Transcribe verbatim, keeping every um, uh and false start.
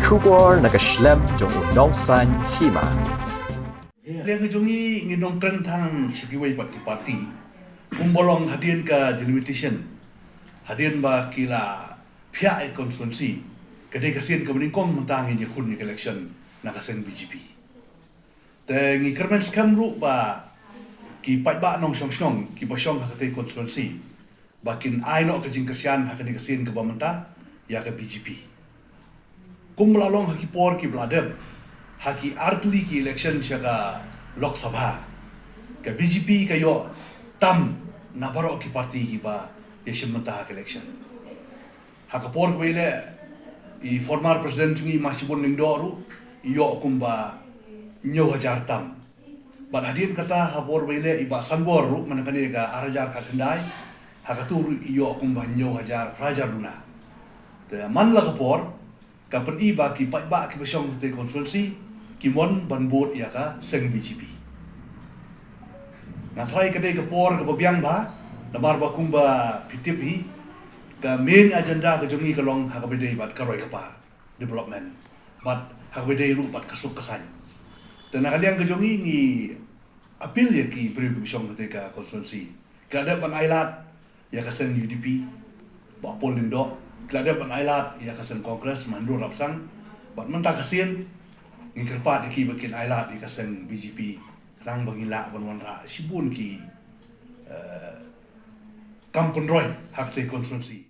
Khubor na ka shlem jong u nongsan hima. Liang ka jong ngi ngi nongkren tang sha kiwei pat ki parti. Kumba long hadien ka delimitation, hadien ba ki la phiah ïa constituency, ka dei ka sien kaba nyngkong mynta ngin ïakhun ïa ka election na ka seng B J P. Te ngi kyrmen skhem ruh ba ki paidbah nongshong shnong kiba shong ha katei constituency ba kin ai noh ka jingkyrshan ha kane ka sien kaba mynta ïa ka B J P. Kumba la long ha ki por kiba la dep, ha ki artylli ki election sha ka Lok Sabha, ka B J P ka ïoh tam na baroh ki parti kiba ïashim bynta ha ka election. Ha ka por kaba ïaleh i former president jong ngi Ma Shibun Lyngdoh ruh i ïoh kumba hynñiew hajar tam. Bad hadien kata ha por ba ïaleh i Bah Sanbor ruh man kane ka ar hajar khatkhyndai, ha katu ruh i ïoh kumba hynñiew hajar phra hajar duna. Te man la ka por ka pyni ba ki paidbah kiba shong ha katei constituency ki mon ban bud ïa ka seng B J P. Nga tharai ka dei ka por kaba biang bha, namar ba kumba phi tip hi, ka main agenda ka jong ngi ka long ha kaba dei bad ka roi ka par, development, bad ha kaba dei ruh bad ka suk ka saiñ. Te na ka liang ka jong ngi ngi appeal ïa ki briew kiba shong ha katei ka constituency, ki la dep ban ailad ïa ka seng U D P, Bah Paul Lyngdoh, ki la dep ban ailad ïa ka seng Congress, Ma Hynriew Rapsang, bad mynta ka sien ngi kyrpad ïa ki ba kin ailad ïa ka seng B J P, khnang ba ngin lah ban wanrah shibun ki, eh, kam pynroi ha katei constituency.